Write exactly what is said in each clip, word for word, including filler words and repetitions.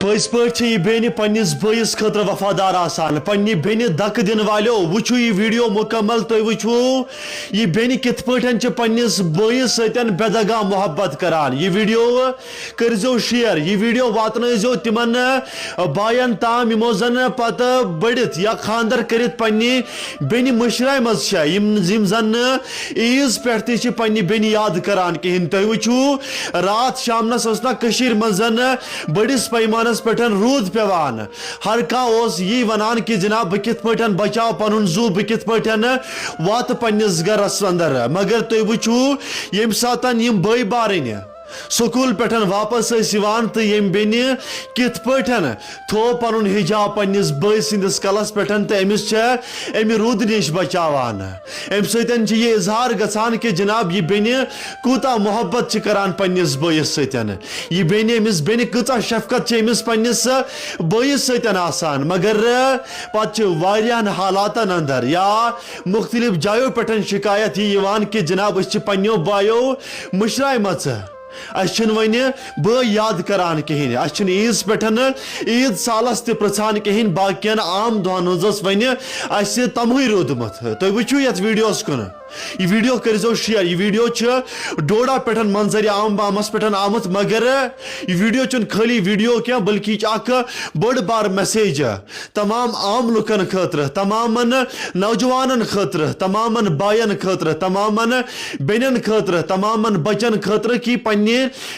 پٔزۍ پٲٹھۍ چھِ یہِ بیٚنہِ پننِس بٲیِس خٲطرٕ وفادار آسان۔ پننہِ بیٚنہِ دکہٕ دِنہٕ والیو، وٕچھِو یہِ ویڈیو مکمل، تُہۍ وٕچھِو یہِ بیٚنہِ کِتھ پٲٹھۍ چھِ پننِس بٲیِس سۭتۍ بے دغا محبت کران۔ یہِ ویڈیو کٔرزیو شیئر، یہِ ویڈیو واتنٲیزیو تِمن باین تام یِمو زن پتہٕ بٔڑِتھ یا خاندر کٔرِتھ پننہِ بیٚنہِ مٔشرایمژ چھےٚ، یِم یِم زن نہٕ عیٖز پٮ۪ٹھ تہِ چھِ پننہِ بیٚنہِ یاد کران کِہیٖنۍ۔ تُہۍ وٕچھِو، راتھ شامنس ٲس نہ کٔشیٖرِ منٛز زن بٔڑِس پیمانس پٮ۪ٹھ روٗد پٮ۪وان۔ ہر کانٛہہ اوس یی ونان کہِ جناب، بہٕ کِتھ پٲٹھۍ بچاو پنُن زُو، بہٕ کِتھ پٲٹھۍ واتہٕ پننِس گرس اندر۔ مگر تُہۍ وٕچھِو، ییٚمہِ ساتن یِم بٲے بارٕنۍ سکوٗل پٮ۪ٹھ واپس ٲسۍ یِوان تہٕ ییٚمہِ بیٚنہِ کِتھ پٲٹھۍ تھوو پنُن حجاب پننِس بٲے سٕنٛدِس کلس پٮ۪ٹھ تہٕ أمِس چھےٚ اَمہِ روٗدٕ نِش بچاوان۔ اَمہِ سۭتۍ چھِ یہِ اظہار گژھان کہِ جناب، یہِ بیٚنہِ کوٗتاہ محبت چھِ کران پننِس بٲیِس سۭتۍ۔ یہِ بیٚنہِ، أمِس بیٚنہِ کۭژاہ شفقت چھِ أمِس پننِس بٲیِس سۭتۍ آسان۔ مگر پتہٕ چھِ واریاہن حالاتن اندر یا مختلف جایو پٮ۪ٹھ شکایت یہِ یِوان کہِ جناب، أسۍ چھِ پننیو بایو مٔشرایمژٕ۔ اسہِ چھِنہٕ وۄنۍ بٲے یاد کران کِہیٖنۍ۔ اسہِ چھِنہٕ عیٖز پٮ۪ٹھ عیٖد سالس تہِ پرژھان کِہیٖنۍ۔ باقین عام دۄہن ہٕنٛز ٲس وۄنۍ اسہِ تمہٕے روٗدمُت۔ تُہۍ وٕچھِو یتھ ویڈیوس کُن۔ یہِ ویڈیو کٔرزیو شیئر۔ یہِ ویڈیو چھُ ڈوڈا پٮ۪ٹھ منظرِ عام بامس پٮ۪ٹھ آمُت، مگر یہِ ویڈیو چھُنہٕ خٲلی ویڈیو کینٛہہ، بلکہِ یہِ چھِ اکھ بٔڑ بار میسیج تمام عام لُکن خٲطرٕ، تمامن نوجوانن خٲطرٕ، تمامن باین خٲطرٕ، تمامن بیٚنٮ۪ن خٲطرٕ، تمامن بچن خٲطرٕ کہِ پننہِ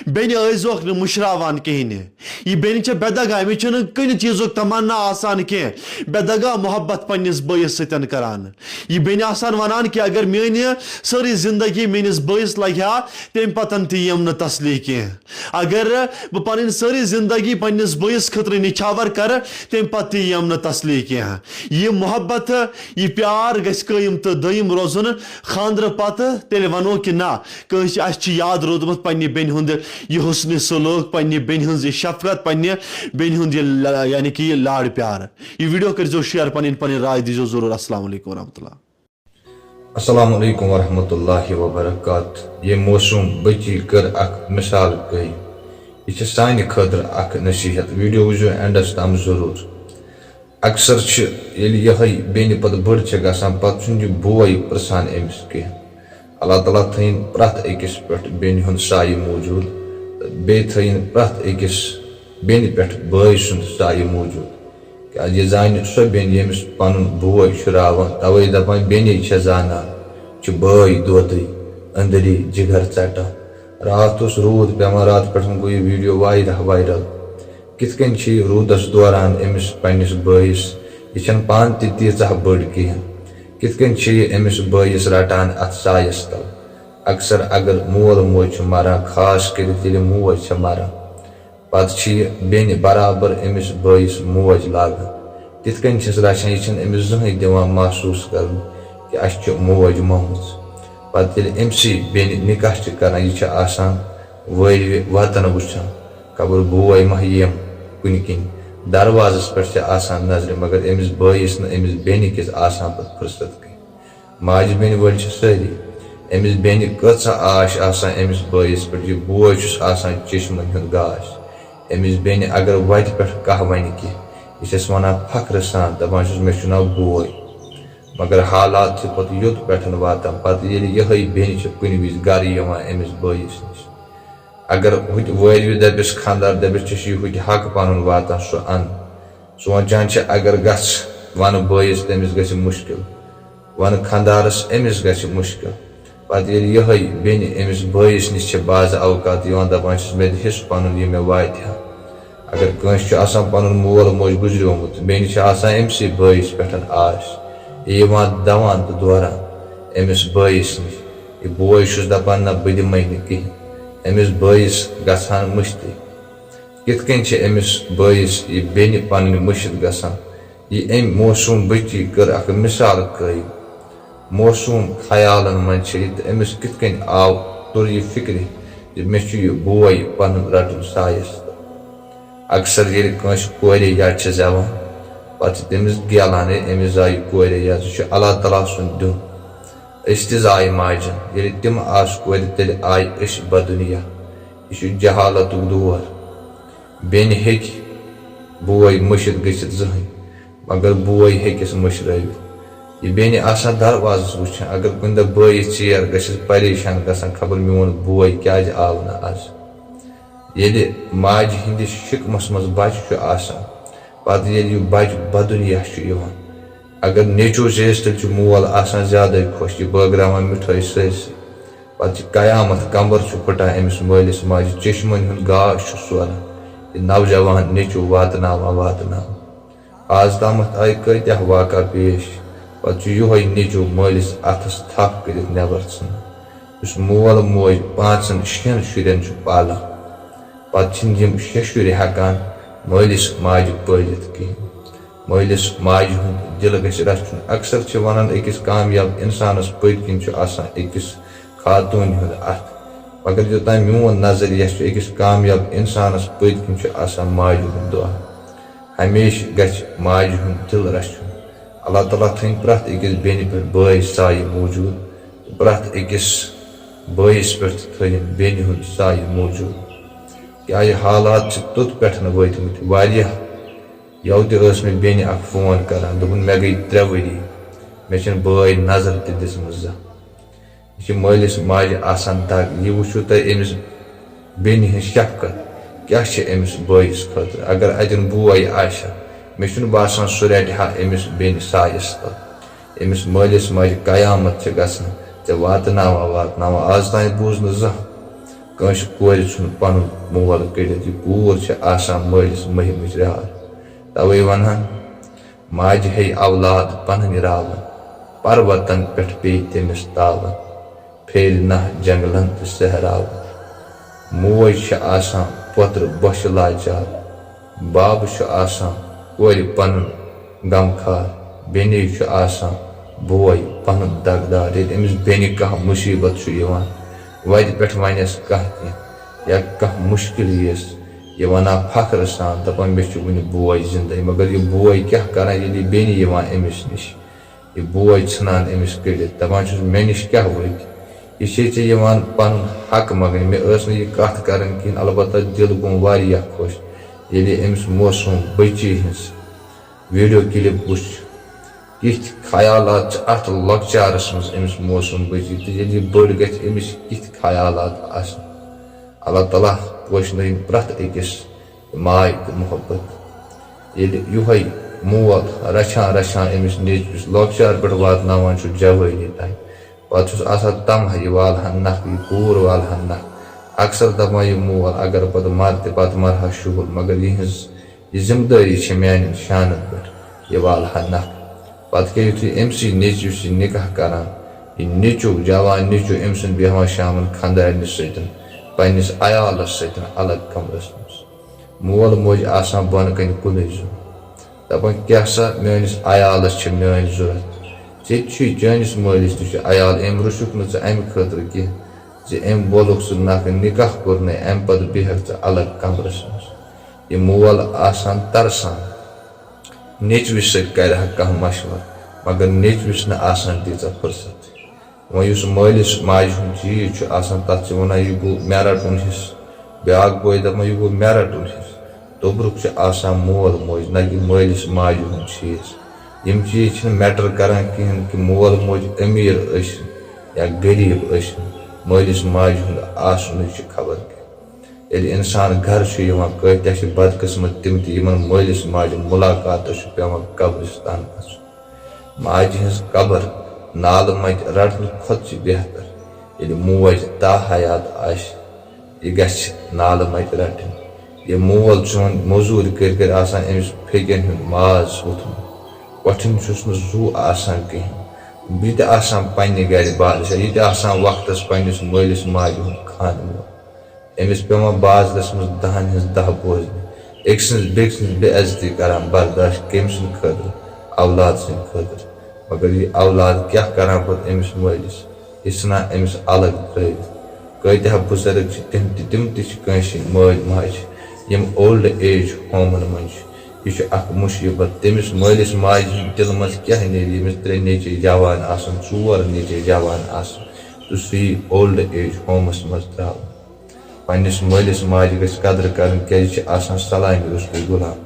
بیٚنہِ ٲسۍزیوکھ نہٕ مٔشراوان کِہیٖنۍ۔ یہِ بیٚنہِ چھےٚ بے دغا، أمِس چھُنہٕ کُنہِ چیٖزُک تمنا آسان کینٛہہ، بے دغا محبت پننِس بٲیِس سۭتۍ کران۔ یہِ بیٚنہِ آسان ونان کہِ اگر میٲنۍ یہِ سٲرٕے زندگی میٲنِس بٲیِس لگہِ ہا، تمہِ پتن تہِ یِم نہٕ تسلی کینٛہہ۔ اگر بہٕ پنٕنۍ سٲرٕے زندگی پننِس بٲیِس خٲطرٕ نچھاور کرٕ، تمہِ پتہٕ تہِ یِم نہٕ تسلی کینٛہہ۔ یہِ محبت، یہِ پیار گژھِ قٲیِم تہٕ دٲیِم روزُن۔ خانٛدرٕ پتہٕ تیٚلہِ ونو کہِ نہ، کٲنٛسہِ، اسہِ چھُ یاد روٗدمُت پننہِ بیٚنہِ ہُنٛد یہِ حسنِ سلوک، پننہِ بیٚنہِ ہٕنٛز یہِ شفقت، پننہِ بیٚنہِ ہُنٛد یہِ ل-، یعنی کہِ یہِ لاڈ پیار۔ یہِ ویڈیو کٔرزیو شیئر، پنٕنۍ پنٕنۍ راے دیٖزیو ضروٗر۔ السلام علیکم ورحمۃ اللہ۔ السلام علیکم ورحمۃ اللہ وبرکاتہ۔ یہ موسوم بچی کر اکھ مثال کئی۔ یہ چھِ سانہِ خٲطرٕ اکھ نصیحت۔ ویڈیو وٕچھزیو اینڈس تام ضروٗر۔ اکثر چھِ ییٚلہِ یِہوٚے بیٚنہِ پتہٕ بٔڑ چھےٚ گژھان، پتہٕ چھُنہٕ یہِ بوے پرژھان أمِس کینٛہہ۔ اللہ تعالیٰ تھٲیِن پرٛٮ۪تھ أکِس پٮ۪ٹھ بیٚنہِ ہُنٛد سایہِ موٗجوٗد تہٕ بیٚیہِ تھٲیِن پرٛٮ۪تھ أکِس بیٚنہِ پٮ۪ٹھ بٲے سُنٛد سایہِ موٗجوٗد۔ کیٛازِ یہِ زانہِ سۄ بیٚنہِ، ییٚمِس پنُن بوے چھُ راوان، توے دپان، بیٚنے چھےٚ زانان، چھُ بٲے دودٕے، أنٛدری جگر ژٹان۔ راتھ اوس روٗد پٮ۪وان، راتہٕ پٮ۪ٹھ گوٚو یہِ ویڈیو واریاہ وائرل۔ کِتھ کٔنۍ چھِ یہِ روٗدس دوران أمِس پننِس بٲیِس، یہِ چھَنہٕ پانہٕ تہِ تیٖژاہ بٔڑ کِہیٖنۍ، کِتھ کٔنۍ چھِ یہِ أمِس بٲیِس رٹان اتھ سایس تل؟ اکثر اگر مول موج چھُ مران، خاص کٔرِتھ ییٚلہِ موج چھےٚ مران، پتہٕ چھِ یہِ بیٚنہِ برابر أمِس بٲیِس موج لاگان۔ تِتھ کٔنۍ چھِس رچھان، یہِ چھَنہٕ أمِس زٕہٕنۍ دِوان محسوٗس کرنہٕ کہِ اَسہِ چھِ موج مٲمٕژ۔ پتہٕ ییٚلہِ أمۍ سٕے بیٚنہِ نکاح چھِ کران، یہِ چھِ آسان وٲرۍ وٲتن وٕچھان، خبر بوے ما یِم کُنہِ کِنۍ۔ دروازس پٮ۪ٹھ چھِ آسان نظرِ، مگر أمِس بٲیِس نہٕ أمِس بیٚنہِ کِس آسان پتہٕ فرصت کینٛہہ۔ ماجہِ بیٚنہِ وٲلۍ چھِ سٲری۔ أمِس بیٚنہِ کۭژاہ آش آسان أمِس بٲیِس پٮ۪ٹھ، یہِ بوے چھُس آسان چشمن ہُنٛد گاش۔ أمِس بیٚنہِ اگر وتہِ پٮ۪ٹھ کانٛہہ ونہِ کینٛہہ، یہِ چھَس ونان فخرٕ سان، دپان چھُس، مےٚ چھُ ناو بوے۔ مگر حالات چھِ پتہٕ یوٚت پٮ۪ٹھ واتان، پتہٕ ییٚلہِ یِہوٚے بیٚنہِ چھِ کُنہِ وِزِ گرٕ یِوان أمِس بٲیِس نِش۔ اگر ہُتہِ وٲرِو دَپٮ۪س خانٛدار، دَپٮ۪س، "ژےٚ چھُے ہُتہِ حق پَنُن واتان، سُہ اَن۔" سونٛچان چھِ، اگر گژھِ، وَنہٕ بٲیِس، تٔمِس گژھِ مُشکِل، وَنہٕ خانٛدارَس، أمِس گژھِ مُشکِل۔ پَتہٕ ییٚلہِ یِہوٚے بیٚنہِ أمِس بٲیِس نِش چھِ بعض اوقات یِوان، دَپان چھِس، "مےٚ دِ حِصہٕ پَنُن، یہِ مےٚ واتہِ ہا۔" اگر کٲنٛسہِ چھُ آسان پَنُن مول موج گُزریومُت، بیٚنہِ چھِ آسان أمۍ سٕے بٲیِس پٮ۪ٹھ آش، یہِ یِوان دَوان تہٕ دوران أمِس بٲیِس نِش۔ یہِ بوے چھُس دَپان، "نہ، بہٕ دِمَے نہٕ کِہیٖنۍ۔" أمِس بٲیِس گژھان مٔشتٕے۔ کِتھ کٔنۍ چھِ أمِس بٲیِس یہِ بیٚنہِ پَنٕنۍ مٔشِتھ گژھان؟ یہِ أمۍ معصوٗم بٔچی کٔر اَکھ مِثال قٲیِم۔ معصوٗم خیالَن منٛز چھِ یہِ تہٕ أمِس کِتھ کٔنۍ آو، توٚر یہِ فِکرِ زِ مےٚ چھُ یہِ بوے پَنُن رَٹُن سایَس تَل؟ اکثر ییٚلہِ کٲنٛسہِ کورِ یَزِ چھِ زٮ۪وان، پَتہٕ چھِ تٔمِس گیلان، "ہے، أمِس زایہِ کورِ یَزِ، یہِ چھُ اللہ تعالیٰ سُنٛد دیُن۔" أسۍ تہِ زایہِ ماجہِ، ییٚلہِ تِم آسہٕ کورِ، تیٚلہِ آیہِ أسۍ بدُنیا۔ یہِ چھُ جہالتُک دور۔ بیٚنہِ ہیٚکہِ بوے مٔشِتھ گٔژھِتھ زٕہٕنۍ، مگر بوے ہیٚکِس مٔشرٲوِتھ۔ یہِ بیٚنہِ آسان دروازس وٕچھان، اگر کُنہِ دۄہ بٲیِس ژیر گژھٮ۪س، پریشان گژھان، خبر میون بوے کیازِ آو نہٕ از۔ ییٚلہِ ماجہِ ہٕنٛدِس شِکمس منٛز بچہٕ چھُ آسان، پتہٕ ییٚلہِ یہِ بچہٕ بدُنیا چھُ یِوان، اگر نیٚچو زیز، تیٚلہِ چھُ مول آسان زیادَے خۄش، یہِ بٲگراوان مِٹھٲے سٲرسٕے۔ پتہٕ چھِ قیامت قمبر چھُ پھٕٹان أمِس مٲلِس ماجہِ، چشمن ہُنٛد گاش چھُ سوران، یہِ نوجوان نیٚچو واتناوان واتناوان۔ آز تامتھ آیہِ کٲتیٛاہ واقعہ پیش، پتہٕ چھُ یِہوٚے نیٚچو مٲلِس اَتھس تھپھ کٔرِتھ نٮ۪بر ژھٕنان، یُس مول موج پانٛژن شٮ۪ن شُرٮ۪ن چھُ پالان۔ پتہٕ چھِنہٕ یِم شےٚ شُرۍ ہٮ۪کان مٲلِس ماجہِ پٲلِتھ کِہیٖنۍ۔ مٲلِس ماجہِ ہُنٛد دِل گژھِ رَچھُن۔ اکثر چھِ وَنان، أکِس کامیاب اِنسانَس پٔتۍ کِنۍ چھُ آسان أکِس خاتوٗنہِ ہُنٛد اَتھٕ، مگر یوٚتام میون نظریہ چھُ، أکِس کامیاب اِنسانَس پٔتۍ کِنۍ چھُ آسان ماجہِ ہُنٛد دۄہ۔ ہمیشہِ گژھِ ماجہِ ہُنٛد دِل رَچھُن۔ اللہ تعالیٰ تھٲیِن پرٛٮ۪تھ أکِس بیٚنہِ پٮ۪ٹھ بٲے سایہِ موٗجوٗد، تہٕ پرٛٮ۪تھ أکِس بٲیِس پٮ۪ٹھ تہِ تھٲیِن بیٚنہِ ہُنٛد سایہِ موٗجوٗد۔ کیٛازِ حالات چھِ توٚت پٮ۪ٹھ وٲتمٕتۍ۔ واریاہ یَوٕ تہِ ٲس مےٚ بیٚنہِ اَکھ فون کَران، دوٚپُن، "مےٚ گٔے ترٛےٚ ؤری، مےٚ چھَنہٕ بٲے نظر تہِ دِژمٕژ زانٛہہ۔" یہِ چھِ مٲلِس ماجہِ آسان دَگ۔ یہِ وٕچھِو تُہۍ أمِس بیٚنہِ ہٕنٛز شفقت کیٛاہ چھِ أمِس بٲیِس خٲطرٕ۔ اگر اَتٮ۪ن بوے آسہِ ہا، مےٚ چھُنہٕ باسان سُہ رَٹہِ ہا أمِس بیٚنہِ سایَس تَل۔ أمِس مٲلِس ماجہِ قیامت چھِ گژھان، ژےٚ واتناوان واتناوان۔ آز تام بوٗز نہٕ زانٛہہ کٲنٛسہِ کورِ ژھُن پَنُن مول کٔڑِتھ۔ یہِ کوٗر چھِ آسان مٲلِس مٔہِمٕچ رار۔ تَوَے وَنان، ماجہِ ہے اولاد پنٕنۍ راوان، پروتن پٮ۪ٹھ پیٚیہِ تٔمِس تاوان، پھیرِ ناہ جنگلن تہٕ صحراون۔ موج چھِ آسان پوترٕ بۄچھِ لاچار، باب چھُ آسان کورِ پنُن غمخار، بیٚنے چھُ آسان بوے پنُن دگدار۔ ییٚلہِ أمِس بیٚنہِ کانٛہہ مُصیٖبت چھُ یِوان، وَتہِ پٮ۪ٹھ وَنٮ۪س کانٛہہ کینٛہہ یا کانٛہہ مُشکِل یِیَس، یہِ وَنان فخرٕ سان، دَپان، "مےٚ چھُ وُنہِ بوے زِندَے۔" مگر یہِ بوے کیٛاہ کَران، ییٚلہِ یہِ بیٚنہِ یِوان أمِس نِش، یہِ بوے ژھٕنان أمِس کٔڑِتھ، دَپان چھُس، "مےٚ نِش کیٛاہ وٲتۍ؟ یہِ چھے ژےٚ یِوان پَنُن حق منٛگنہِ۔" مےٚ ٲس نہٕ یہِ کَتھ کَرٕنۍ کِہیٖنۍ، البتہ دِل گوٚم واریاہ خۄش، ییٚلہِ یہِ أمِس موسوٗم بٔچی ہِنٛز ویٖڈیو کِلِپ وٕچھ۔ کِتھۍ خیالات چھِ اَتھ لۄکچارَس منٛز أمِس موسوٗم بٔچی، تہٕ ییٚلہِ یہِ بٔڑ گژھِ، أمِس کِتھۍ خیالات آسَن۔ اللہ تعالیٰ پوشنٲیِن پرٛٮ۪تھ أکِس ماے تہٕ محبت۔ ییٚلہِ یِہوٚے مول رَچھان رَچھان أمِس نیٚچوِس لۄکچار پٮ۪ٹھ واتناوان چھُ جوٲنی تام، پَتہٕ چھُس آسان تمہہ، یہِ والہٕ ہن نکھٕ، یہِ کوٗر والہٕ ہن نکھٕ۔ اکثر دَپان یہِ مول، اگر پَتہٕ مَرِ تہِ، پَتہٕ مَرٕ ہا شُہُل، مگر یِہٕنٛز یہِ ذِمہٕ دٲری چھِ میٛانٮ۪ن شانَن پٮ۪ٹھ، یہِ والہٕ ہا نکھٕ۔ پَتہٕ کیٛاہ، یُتھُے أمۍ سٕے نیٚچوِس یہِ نِکاح کَران، یہِ نیٚچوٗ، جوان نیٚچوٗ أمۍ سُنٛد بیٚہوان شامَن خانٛدارنہِ سۭتۍ، پنٛنِس عیالَس سۭتۍ الگ کمرَس منٛز۔ مول موج آسان بۄنہٕ کَنہِ کُنُے زوٚن۔ دَپان، "کیٛاہ سا میٛٲنِس عیالَس چھِ میٛٲنۍ ضوٚرَتھ؟ ژےٚ تہِ چھُے، چٲنِس مٲلِس تہِ چھُ عیال، أمۍ روٚچھُکھ نہٕ ژٕ اَمہِ خٲطرٕ کینٛہہ زِ أمۍ بولُکھ ژٕ نَکھٕ، نِکاح کوٚر نَے، اَمہِ پَتہٕ بیٚہَکھ ژٕ الگ کمرَس منٛز۔" یہِ مول آسان ترسان، نیٚچوِس سۭتۍ کَرِ ہا کانٛہہ مَشوَرٕ، مگر نیٚچوِس نہٕ آسان تیٖژاہ فُرصت۔ وۄنۍ یُس مٲلِس ماجہِ ہُنٛد چیٖز چھُ آسان، تَتھ چھِ وَنان، "یہِ گوٚو مےٚ رَٹُن حِصہٕ۔" بیٛاکھ بوے دَپان، "یہِ گوٚو مےٚ رَٹُن حِصہٕ۔" توٚبرُک چھُ آسان مول موج، نہ کہِ مٲلِس ماجہِ ہُنٛد چیٖز۔ یِم چیٖز چھِنہٕ میٹر کران کِہیٖنۍ کہِ مول موج أمیٖر ٲسِن یا غریٖب ٲسِن، مٲلِس ماجہِ ہُنٛد آسنُے چھُ خبر کیٛاہ۔ ییٚلہِ اِنسان گرٕ چھُ یِوان، کۭتیٛاہ چھِ بدقٕسمت تِم تہِ، یِمن مٲلِس ماجہِ مُلاقاتس چھُ پٮ۪وان قبرِستان گژھُن۔ ماجہِ ہٕنٛز قبر نالہٕ مَتہِ رَٹنہٕ کھۄتہٕ چھِ بہتر، ییٚلہِ موج تاحیات آسہِ، یہِ گژھِ نالہٕ مَتہِ رَٹٕنۍ۔ یہِ مول چون موٚزوٗرۍ کٔرۍ کٔرۍ آسان أمِس پھیٚکٮ۪ن ہُنٛد ماز ووٚتھمُت، کۄٹھٮ۪ن چھُس نہٕ زُو آسان کِہیٖنۍ۔ یہِ تہِ آسان پنٛنہِ گَرِ بادشاہ، یہِ تہِ آسان وقتَس پنٛنِس مٲلِس ماجہِ ہُنٛد خانہٕ وول۔ أمِس پٮ۪وان بازرَس منٛز دَہَن ہٕنٛز دَہ بوزنہِ، أکۍ سٕنٛز بیٚکہِ سٕنٛز بے عزتی کَران برداش، کٔمۍ سٕنٛدِ خٲطرٕ؟ اولاد سٕنٛدِ خٲطرٕ۔ مگر یہِ اولاد کیٛاہ کَران پَتہٕ أمِس مٲلِس؟ یہِ ژھٕنان أمِس الگ ترٛٲوِتھ۔ کۭتیٛاہ بُزرٕگ چھِ تِم تہِ، تِم تہِ چھِ کٲنٛسہِ مٲلۍ ماجہِ، یِم اولڈ ایج ہومَن منٛز چھِ۔ یہِ چھُ اَکھ مُصیٖبت۔ تٔمِس مٲلِس ماجہِ ہِنٛدِ دِلہٕ منٛز کیٛاہ نیرِ، ییٚمِس ترٛےٚ نیٚچِوۍ جوان آسَن، ژور نیٚچِوۍ جوان آسَن، تہٕ سُہ یی اولڈ ایج ہومَس منٛز ترٛاونہٕ؟ پننِس مٲلِس ماجہِ گژھِ قدر کرٕنۍ، کیازِ چھِ آسان سلامہِ روٚستُے غلام۔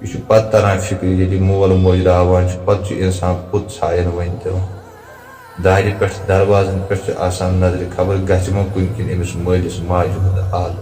یہِ چھُ پتہٕ تران فِکرِ، ییٚلہِ مول موج راوان چھُ، پتہٕ چھُ اِنسان پوٚت ژھایان وۄنۍ تہِ۔ دارِ پٮ۪ٹھ، دروازن پٮ۪ٹھ چھُ آسان نظرِ، خبر گژھِ ما کُنہِ کِنۍ أمِس مٲلِس ماجہِ ہُنٛد حال۔